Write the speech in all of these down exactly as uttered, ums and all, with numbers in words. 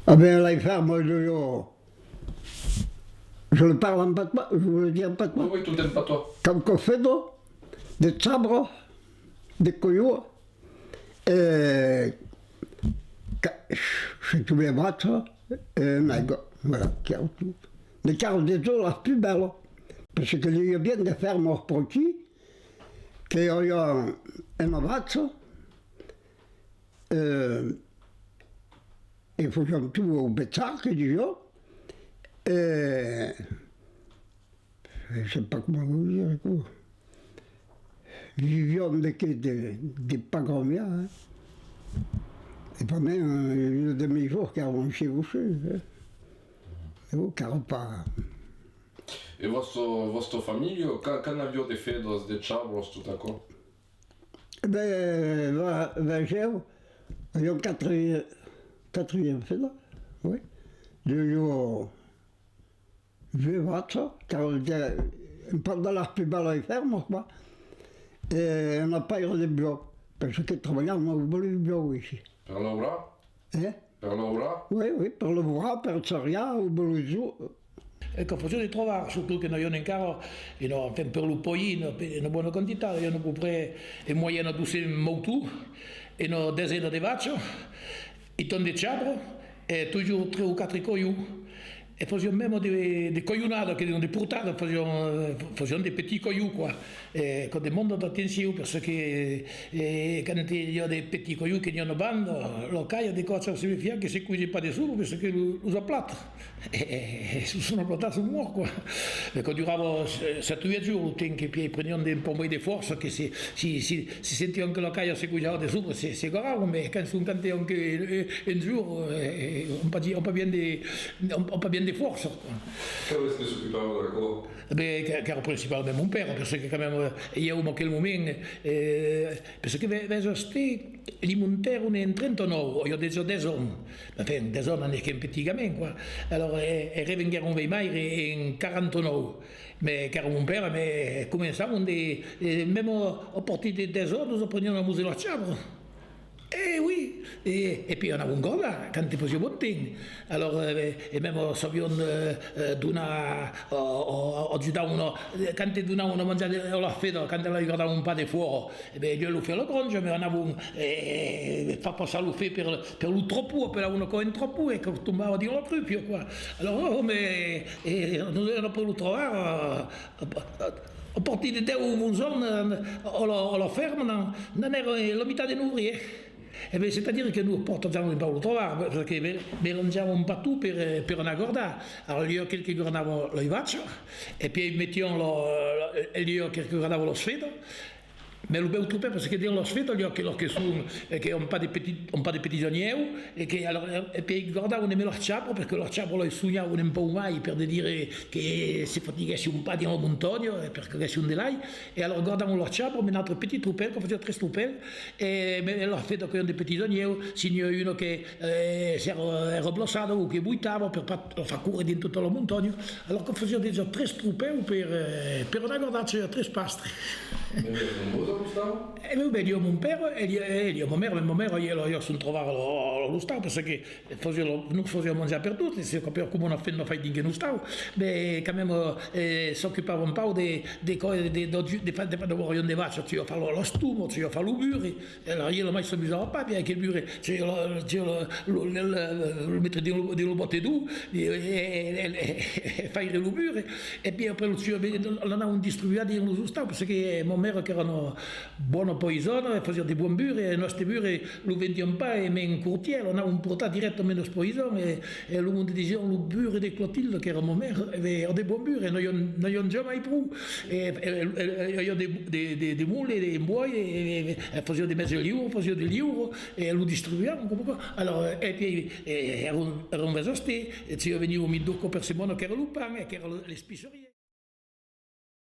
Ah ben, las fèrmas, jo, jo, je le parle en patois, je vous le dis en patois. Oui, oui, tout en patois. Quauquas fedas, de chabras, de colhas, e ca-, se tu vè vachas, e una aiga, voilà, qu'èra tot. Mès qu'èra de joc las pus bèlas, parce que n'i aviá de fèrmas per aquí, que avián una vacha, e, e fasián tot au bechar, que disián, e, je sais pas comment vous dire, quoi. Vivián de qué, de, de pas grand bien, hein. E pas même, euh, de mes jours, car on sait aussi, hein. E bon, car pas. E vòstra, vòstra familha, quand, quand aviá de fedas, de chabras, tot aquò? E ben, va, vegeu, aviam quatre, quatre fedas, oui. Duas, duas vachas, qu'èra de, un pauc de las pus bèlas fèrmas, quoi. E una paira de buòus, parce que trabalhavan au bèl buòu, ici. Per laurar? Eh? Per laurar? Oui, oui, per laurar, per charriar, au bèl jorn. E que fasián de trabalh, surtot que n'avián encara, e non, enfin, per lo país, una, una bona quantitat, avián a peu près en moyena dos cents mautons, e una desena de vachas, e tant de chabras, e totjorn tres o quatre colhas. E fasián mèma de, de colhonadas, que dison de portadas, fasián, eh, fasián de petits colhons, quoi. E que demanda d'atencion, parce que, eh, quand i a de petits colhons que n'i a a banda, la calha de còps se fiar que se coja pas de sobre, parce que lo, los aplata. E, e, e se son aplatats, son mòrts, quoi. E que durava, eh, sèt o uèch jorns, lo temps que pièi prenián de, un pauc mai de fòrça, que se, se, se, se sentián que la calha se cojava de sobre, se, se garavan, mès quand son, quand èran que, eh, un jorn, eh, an pas, an pas bien de, an, an pas bien de fòrça, quoi. Qual es que s'ocupava d'aquò? Ben, que, qu'èra principalament mon père, parce que quand même, eh, ieu, en aquel moment, eh, parce que ve-, vètz, ací, li montèron en trenta-nòu, aviá dejà dètz ans, enfin, dètz ans n'es qu'un petit gamin, quoi. Alors, eh, e revenguèron veire maire en quaranta-nòu. Mès qu'èra mon père, mès començavan de, eh, mèma a partir de dètz ans, nos aprenián a mosar las chabras. Eh oui! E, e pièi anavan gardar, quand te fasiá bon temps. Alors, eh, e mèma sabián, eh, eh, donar, o, o, o ajudavan, quand te donavan a manjar a las fedas, quand las gardavan pas defòra, e ben, ieu lo fèr la granja, mès anavan, eh, far passar lo fèr per, per lo trapon, apelavan aquò un trapon, e que tombava dins la crupia, quoi. Alors, oh, mès, eh, nos, après lo trabalh, eh, A, a, a partir de dètz o onze ans, a, a la, a la fèrma, n'an, n'anèra la mitat de nos obrièrs. E ben, c'est-à-dire que nos partatjàvem un pauc lo trabalh, parce que me-, melanjàvem pas tot per, eh, per anar gardar. Alors, li a quel que gardava las vachas, e pièi metiam la, la, li a quel que gardava las fedas, mès lo bèu tropèl, parce que dins las fedas, li a aquelas que son, eh, que an pas de petits, an pas de petits anhèus, e que, alors, eh, e pièi gardavan emé las chabras, parce que las chabras las sonhavan un pauc mai, per de dire que se fatiguèsson pas dins la montanha, eh, per qu'aguèsson de lach, e alors gardavan las chabras, emé un autre petit tropèl, que fasiá tres tropèls, e emé las fedas qu'avián de petits anhèus, se n'i a una que, eh, s'èra, èra blaçada o que voitava, per pas la far córrer dins tota la montanha, alors que fasiá dejà tres tropèus per, eh, per anar gardar, tres pastres. E ben, ben, li a mon père, e li a, e li a ma mère, mès ma mère, ela, ela a son trabalh a, a, a l'ostau, parce que fasiá lo, nos fasiá manjar per tot, e se capèra coma una femna fai dins un ostau, mès quand même, eh, s'ocupava un pauc de, de co-, de, de, de, de fa-, de, d'avoir un de vachas, tu vas far lo, las tomas, tu vas far lo burre, e la, ela mai s'amusava pas, bien que lo burre, tu la, tu la, lo, lo, lo, lo metre dins lo, dins lo bòte d'òu, e, e, e, e, e faire lo burre, e pièi après lo, tu, l'anavan distribuar dins los ostaus, parce que ma mère qu'èra una, bona païsana, e fasiá de bon burre, e nòste burre lo vendiam pas emé en cortièr, l'anavan portar dirèctament als païsans, e, e lo monde disián: lo burre de Clotilde, qu'èra ma mère, e ben, èra de bon burre, n'aviam, n'aviam jamai pro. E, e, e, e aviá de, de, de, de moles, de, en bòsc, e, e, e fasiá de mètge liure, fasiá de liure, e lo distribuavan, coma aquò. Alors, e pièi, e, èra, èra un vesòste, e se veniá mi dos còps per setmana, qu'èra lo pan, e qu'èra lo, l'espiceria.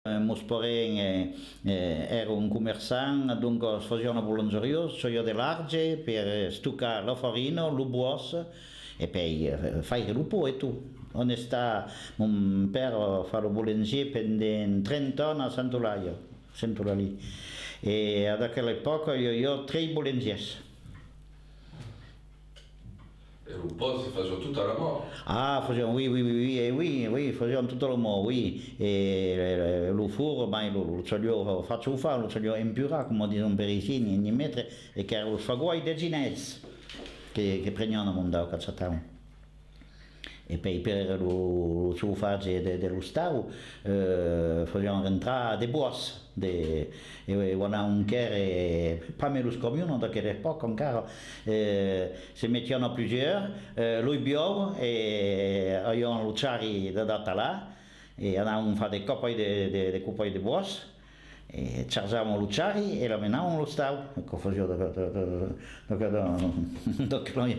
Eh, mos parents, eh, eh, èran comerçants, doncas fasián una bolangeria, çò i a de l'arge per estocar la farina, lo bòsc, e pèi, eh, faire lo pan e tot. Ont està mon père, eh, fa lo bolangièr pendent trenta ans a Santa Eulàlia, Santa Eulàlia. E ad aquela epòca i aviá tres bolangièrs. E lo pòst se fasiá tot a la man? Ah, fasián, oui, oui, oui, oui, eh, oui, oui, fasián tot a la man, oui. E, eh, lo forn, ben, lo, lo chaliá far chaufar, lo chaliá empurar, coma dison per aicí, ni, ni metre, e qu'èra los fagoais de ginèst que, que prenián amont dau, qu'achatavan. E pèi per lo, lo chaufatge de, de l'ostau, eh, fasián rentrar de bòs, de, e, e voilà un quèrre, pas mai los camions d'aquela epòca encara, eh, se metián a plusieurs, eh, los buòus, e avián lo charri de, d'atalar, e anavan far de copai de, de, de copai de bòs, e charjavan lo charri e l'amenavan a l'ostau. Aquò fasiá de, de, de, de, de, de, de,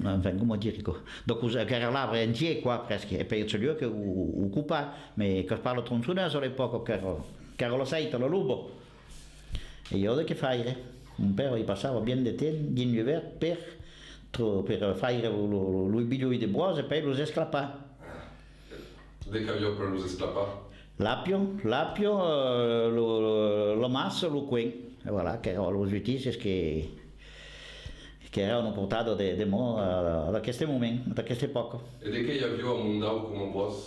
enfin, coma dire, aquò? Donc, qu'èra l'arbre entièr, quoi, presque. E pèi chaliá que o, o copar, mès que parla tronçonèrs a l'epòca, qu'èra, qu'èra la sèita, la loba. E i aviá de qué faire. Mon père i passava bien de temps dins l'ivèrn per, tro-, per faire lo, lo, lo, los bilhòus de bòs e pèi los esclapar. De qu'aviá per los esclapar? L'àpia, l'àpia, eh, lo, lo, la massa, lo coent. E voilà, qu'èran los utisses que, qu'èran a portada de, de man, eh, d'aqueste moment, d'aquesta epòca. E de qué i aviá amont dau coma bòs?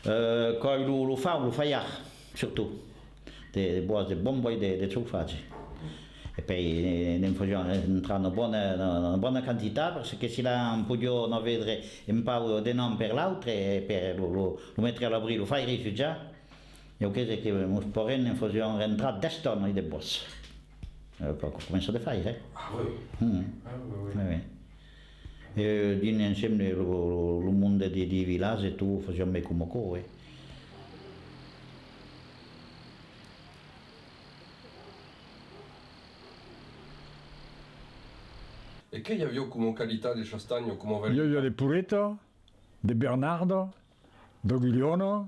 Eh, quò's lo, lo fau, lo falhar, surtot. De, de bòs, de bon bòi de, de chaufatge. E pèi, eh, ne'n fasián entrar una bona, una, una bona quantitat, parce que si la podián avedre un pauc de nom per l'autre, e per lo, lo, lo metre a l'abri, lo faire sujar, ieu crese que mos parents ne'n fasián rentrar dètz tònas de bòs. Eh, per començar de faire, eh? Ah oui. Mm. Ah oui, oui. Oui, oui. E dins ensemble lo, lo, lo monde de, de vilatge, tot, fasián mai coma aquò, eh. E qué i aviá coma qualitat de chastanha, coma varietat? I aviá de Pureta, de Bernarda, d'Aguilhona,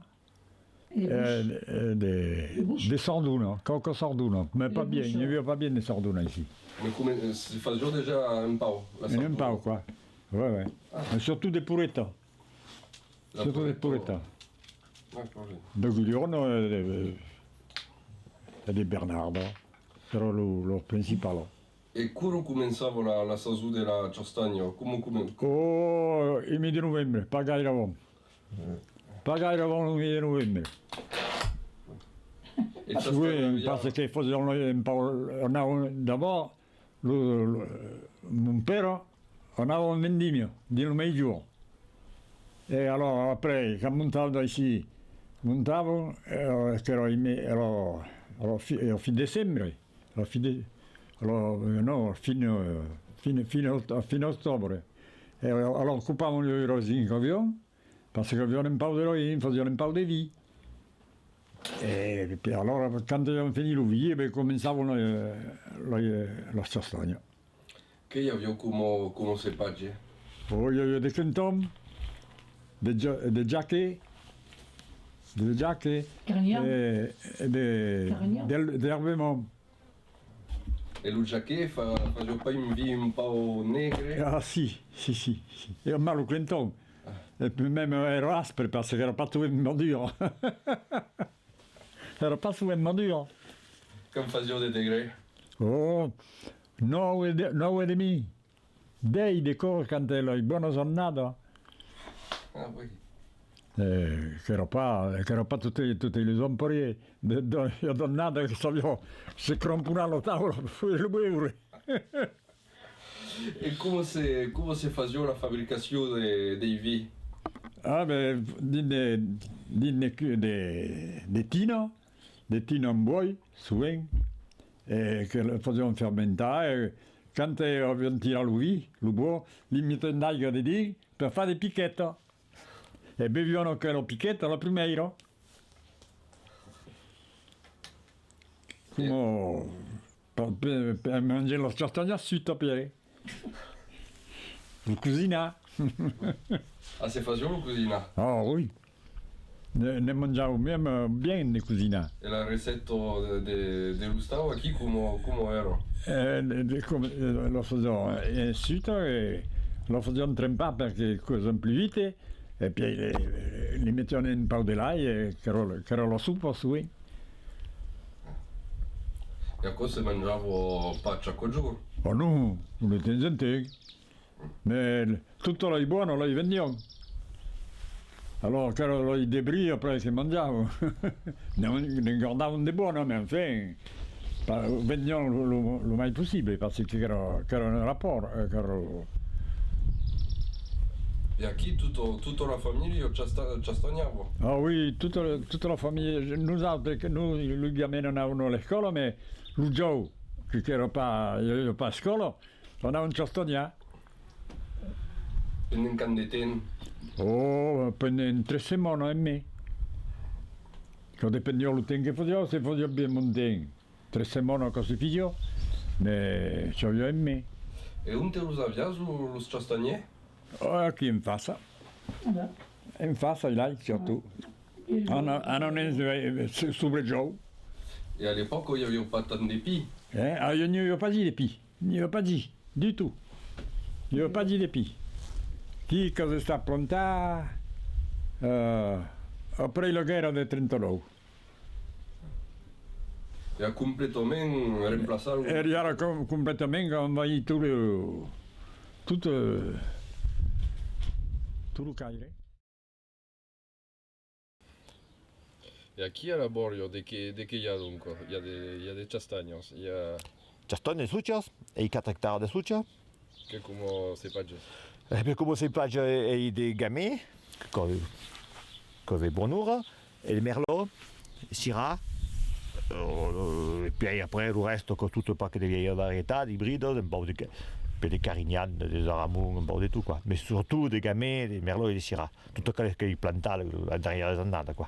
eh, de, de Sardona, quauqua Sardona, mès pas bien, n'i aviá pas bien de Sardona aicí. Mès coma, eh, se fasiá dejà un pauc, la Sardona? Un pauc, quoi. Ouais, ouais. Ah. Mès surtot de Pureta. Surtot de Pureta. D'Aguilhona e de, e de Bernarda, qu'èra lo, lo principal. E quora començava la, la sason de la chastanha? Coma comen-, Oh, lo mes de novembre, pas gaire avant. Pas gaire avant lo mes de novembre. E chastanha, parce que fasián un pauc, anavan d'abòrd, lo, lo, mon père anava en vendimia dins lo miègjorn. E alors, après, quand montavan d'aicí, montavan, e alors, qu'èra, alors, alors, fi-, a fin de decembre, a fin de, alors, eh, non, fin, eh, fin, fin oct-, fin octobre. E alors, copavan los raisins qu'avián, parce qu'avián un pauc de raisins, fasián un pauc de vin. E, e alors, quand avián fenit lo vin, e ben, començavan la, la, la chastanha. Qué i aviá coma, coma cepatge? Oh, i aviá de clenton, de ja-, de jaquet, de jaquet, e, e de, d'herbemont. E lo jaquet fa, fasiá pas un vin un pauc negre? Ah, si, si, si, si. E mal lo clenton. E mème èra aspre, parce qu'èra pas sovent madur. Èra pas sovent madur. Quant fasiá de degrés? Oh, nòu e de, nòu e demi. Dètz de còps quand es las bònas annadas. Ah oui. Eh, qu'èra pas, qu'èra pas totes, totes los ans parièr. De, de, i a d'annadas que sabiá se cramponar la taula per lo beure. E coma se, coma se fasiá la fabricacion de, dei vins? Ah, ben, dins de, dins de cu-, de, de tina, de tina en bòi, sovent, e que la fasián fermentar, e quand, eh, avián tirat lo vin, lo bòs, li metián d'aiga dedins per far de piquetas. E bevián aquela piqueta la prumèira. Coma per, per, per manjar las chastanhas suta, Pierre. Lo cosinar. Ah, se fasiá lo cosinar? Ah, oui. Ne, ne manjavan mème bien de cosinar. E la recèpta de, de, de l'ostau, aquí, coma, coma èra? Eh, de, de, com, eh, la fasián, eh, en suta, e la fasián trempar per que cosan plus vite, e pièi li, li metián un pauc de lach, e qu'èra, qu'èra la sopa, sovent. E aquò se manjava pas chaque jorn? Oh non, de temps en temps. Mès totas las bonas las vendián. Alòrs qu'èra los debris après que manjavan. Ne'n, ne'n gardavan de bonas, mès enfin, pa-, vendián lo, lo, lo mai possible, parce que qu'èra, qu'èra un rapòrt, eh, qu'èra... E aquí tota, tota la familha chasta-, chastanhava? Ah oui, tota la, tota la familha. Nosautres, que nos, los gamens anavan a l'escòla, mès lo jorn, que, qu'èra pas, i aviá pas escòla, anavan chastanhar. Pendent quant de temps? Oh, pendent tres setmanas e mei. Quò dependiá lo temps que fasiá, se fasiá bien bon temps, tres setmanas quò sufissiá, mès chauviá e mei. E onte los aviás, lo-, los chastanhièrs? Oh, aquí en faça. En faça, i ai, surtot. An-, an-, an-, eh, so-, sobrejòu. E a l'epòca, i aviá pas tant de pi? Eh? Ah, i aviá pas de pi. N'i a pas dit, du tout. N'i a pas dit de pi. Aquí, quò es estat plantat, eh, après la guèrra de trenta-nòu. E a completament remplaçat lo... E ara com-, completament envahit tot lo, tot, eh, tot lo caire. E aquí a la bòria, de qué, de qué i a donc? I a de, i a de chastanhas, i a... Chastanhas e sochas, e quatre ectaras de socha. Que coma cepatge? E ben, coma cepatge, e, e de gamè, que, que ve bonura, e de merlòt, sirà, e, e puèi après lo rèsta, que tot pas que de vièlhas varietats, ibridas, un pauc de ca-, puèi de carignan, de, de aramon, un pauc de tot, quoi. Mès surtot de gamè, de merlòt e de sirà. Tot aquò qu'ai plantat las darrièras annadas, quoi.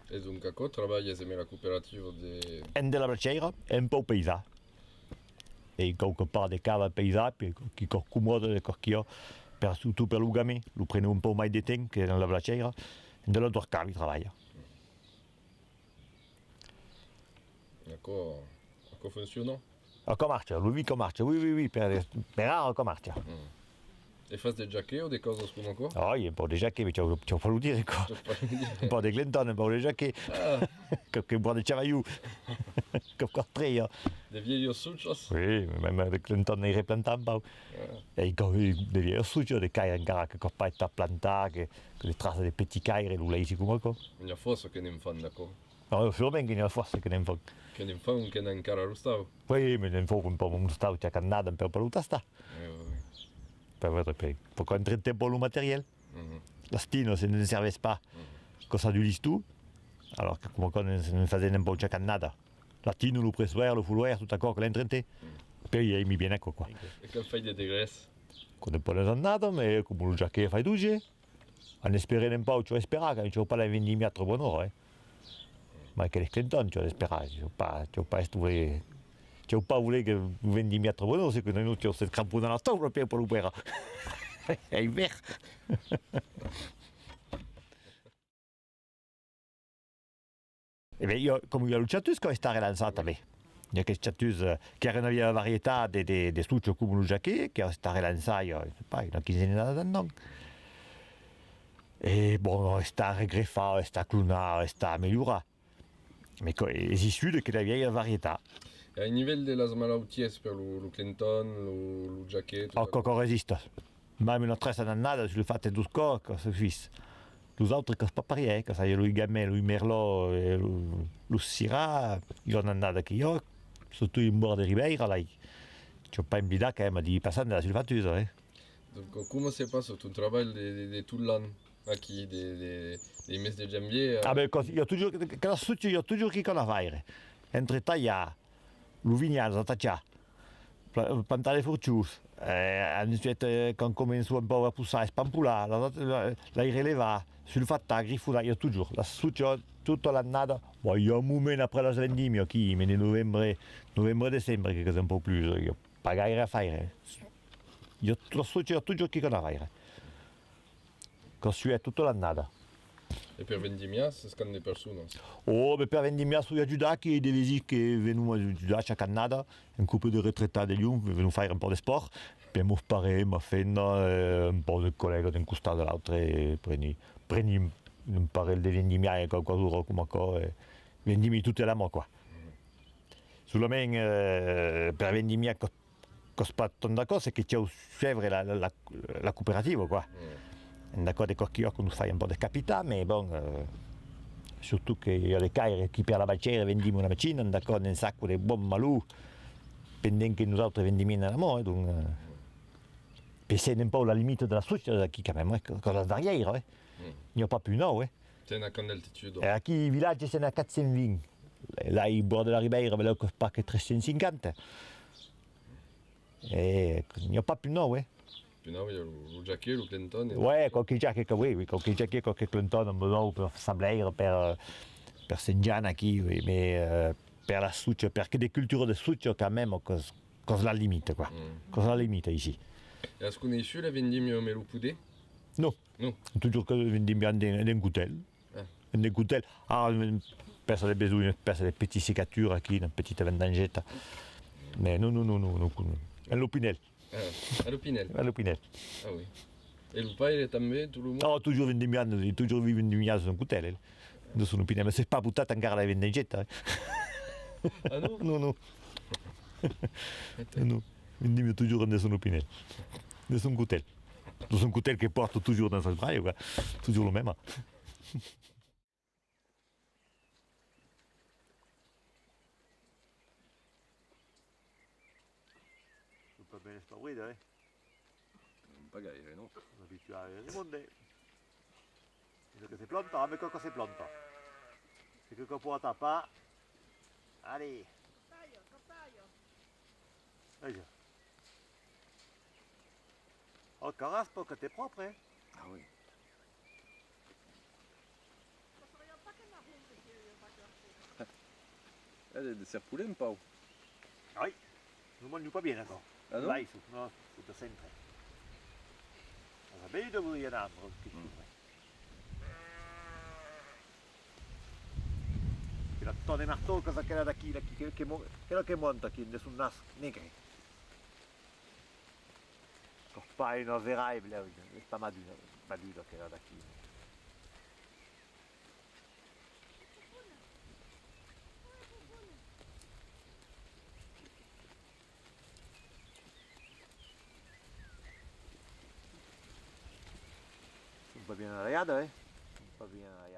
E donc aquò, trabalhes emé la cooperativa de... Ende la Blachièira, un pauc païsan. E quauque part de cava païsan, puèi quicòm comòde de qualquiá, per, surtot per lo gamè, lo prenèm un pauc mai de temps que dens la Blachièira, ende la Dorcava i trabalha. Aquò, aquò fonciona? Aquò marcha, lo vi, aquò marcha, oui, oui, oui, per, per ara aquò marcha. Mm. E fas de jaquet o de causas coma aquò? Ah, i a un pauc de jaquet, mès chau, chau pas lo dire, quoi. Chau pas lo dire. Un pauc de clenton, un pauc de jaquet. Ah. Quauque bòrd de chavalhon. Quauque estrelha. De vièlhas sochas? Oui, mème de clenton, n'ai replantat un pauc. Ah. E quauque de vièlhas sochas, de caire encara que quò pas estat plantat, que, que de traças de petit caire, lo laissi coma aquò. N'i a fòrça que ne'n fan d'aquò. Ah, surament que n'i a fòrça que ne'n fan. Que ne'n fan, que n'an encara a l'ostau. Oui, mès ne'n fan un pauc a l'ostau, chacas annadas, un pauc per lo tastar. Oui, oui, oui. Per veire, per, per qu'entre un pauc lo material. Mhm. Las tinas, se ne'n servís pas, mhm, quò s'adulís tot. Alòrs que coma aquò ne'n, ne'n fasèm un pauc chacas annadas. La tina, lo pressoèr, lo foloèr, tot aquò que l'entre ente. Mhm. Puèi aimi bien aquò, quoi. E quant fai de degrès? Quò depend las annadas, mès coma lo jaquet fai dotze. En esperent un pauc, chau esperar, quand chau pas la vendimiá tròp bonora, eh. Mai que les clentons, chau esperar, chau pas, chau pas voler, chau pas voler que vendimiá tròp bonora, se que non, chau se cramponar la taula, per, per lo pèra. Ai ver. E ben, i a, coma i a lo chatus qu'es estat relançat tanben. I a aquel chatus, eh, qu'èra una vièlha varietat de, de, de socha coma lo jaquet, qu'es estat relançat, i a, sai pas, una quinzena d'ans, non? E, bon, es estat regrefat, es estat clonat, es estat amelhorat. Mès qu'es issut d'aquela vièlha varietat. E a nivèl de las malautiás per lo, lo clenton, lo, lo jaquet, tot aquò? Aquò, aquò resista. Mème una trèssa d'annadas sul fat de dos còps, quò sufís. Los autres, qu'es pas parièr, eh, que saja lo gamè, lo merlòt e lo, lo sirà, i a una annada que i a, surtot un bòrd de ribèira, lai. Chau pas envidar quand même de passar de la sulfatusa, eh. Donc, coma se passa ton trabalh de, de, de tot l'an aquí, de, de, de mes de janvièr a... Ah ben, quand, i a totjorn, cada socha, i a totjorn quicòm a faire. Entre talhar, lo vinhal, atachar, pla-, plantar de forchons, eh, ensuite, eh, quand comença un pauc a possar, espampolar, la, la, lai relevar, sulfatar, grifonar, i a totjorn. La socha, tota l'annada, bon, i a un moment après las vendimias, aquí, mès de novembre, novembre, decembre, que, qu'es un pauc plus, eh, i a pas gaire a faire. I a, la socha, i a totjorn quicòm a faire. Quò suèt tota l'annada. E per vendimiar, sètz quant de personas? Oh, ben per vendimiar, soi ajudat, que de vesins que venon ajudar chaca annada, un còp de retraitat de Lhon, venon faire un pauc d'espòrt, per mos parents, ma femna, eh, un pauc de collègas d'un costat de l'autre, e preni, preni un parelh de vendimiar e quauquas oras coma aquò, e vendimi tot a la man, quoi. Solament, eh, per vendimiar, quò Qu'es pas tant d'aquò, es que cau suèvre la, la, la, la cooperativa, quoi. Endacòrd de qualque òc que nos fai un pauc descapitar, mès bon, euh, surtot que i a de caires aquí per la Bachèira, vendim una machina, endacòrd, un sac de bon malur, pendent que nosautres vendim en amont, eh, donc, euh, pessem un pauc la limita de la Socha, aquí quand même, eh, qu'es la darrièra, eh. N'i a pas pus naut, eh. Sèm a quant d'altitud? E aquí, vilatge, sèm a quatre cents vingt. Lai, bòrd de la Ribèira, belèu qu'es pas que tres cents cinquanta. E n'i a pas pus naut, eh. Pus naut, i a lo, lo Jaquet, lo Clenton e... Ouais, qualque Jaquet, que, oui, oui, qualque Jaquet, qualque Clenton, un pauc per Sablèira, per, euh, per Sent Jan aquí, oui, mès, euh, per la Socha, per que de cultura de Socha, quand même, qu'es, qu'es la limita, quoi. Qu'es la limita, ici. E as coneissut la vendimia amb lo poder? Non. Non. Totjorn que vendimiam d'un, d'un cotèl. Ah. D'un cotèl. Ah, una pèça de besonh, una pèça de petit secatur aquí, una petita vendangeta. Mès non, non, non, non, non, non. En lo Pinèl. Ah, a lo Pinèl? A lo Pinèl. Ah oui. E lo paire tanben, tot lo monde? Oh, totjorn vendimiam, totjorn vendimiam d'un cotèl, eh. De son Pinèl, mès s'es pas botat encara la vendangeta, eh. Ah non? Non, non. Non. Vendimiam totjorn de son Pinèl. De son cotèl. De son cotèl que pòrta totjorn dins sas braças, quoi. Totjorn lo mème. Lo paviment es pas brida, eh? Pas gaire, non? L'abitual de monde. Es que se planta, ah, mès que, que se planta. Es que, que pòt atapar. Allez. Vaja. Oh, que raspa, que t'es pròpre, eh? Ah oui. Eh, de, de ser polent, Pau. Ai, non mangi pas bien, aquò. Ah non? Vai, su, non, su de centre. As a veire de voler anar, però que tu, eh. E la tòna de martòl, qu'es aquela d'aquí, d'aquí, que, que mo-, aquela que monta aquí, de son nas negre. Qu'es pas una veraibla, es pas madura, madura aquela d'aquí. Son pas bien alhada, eh? Son pas bien alhada.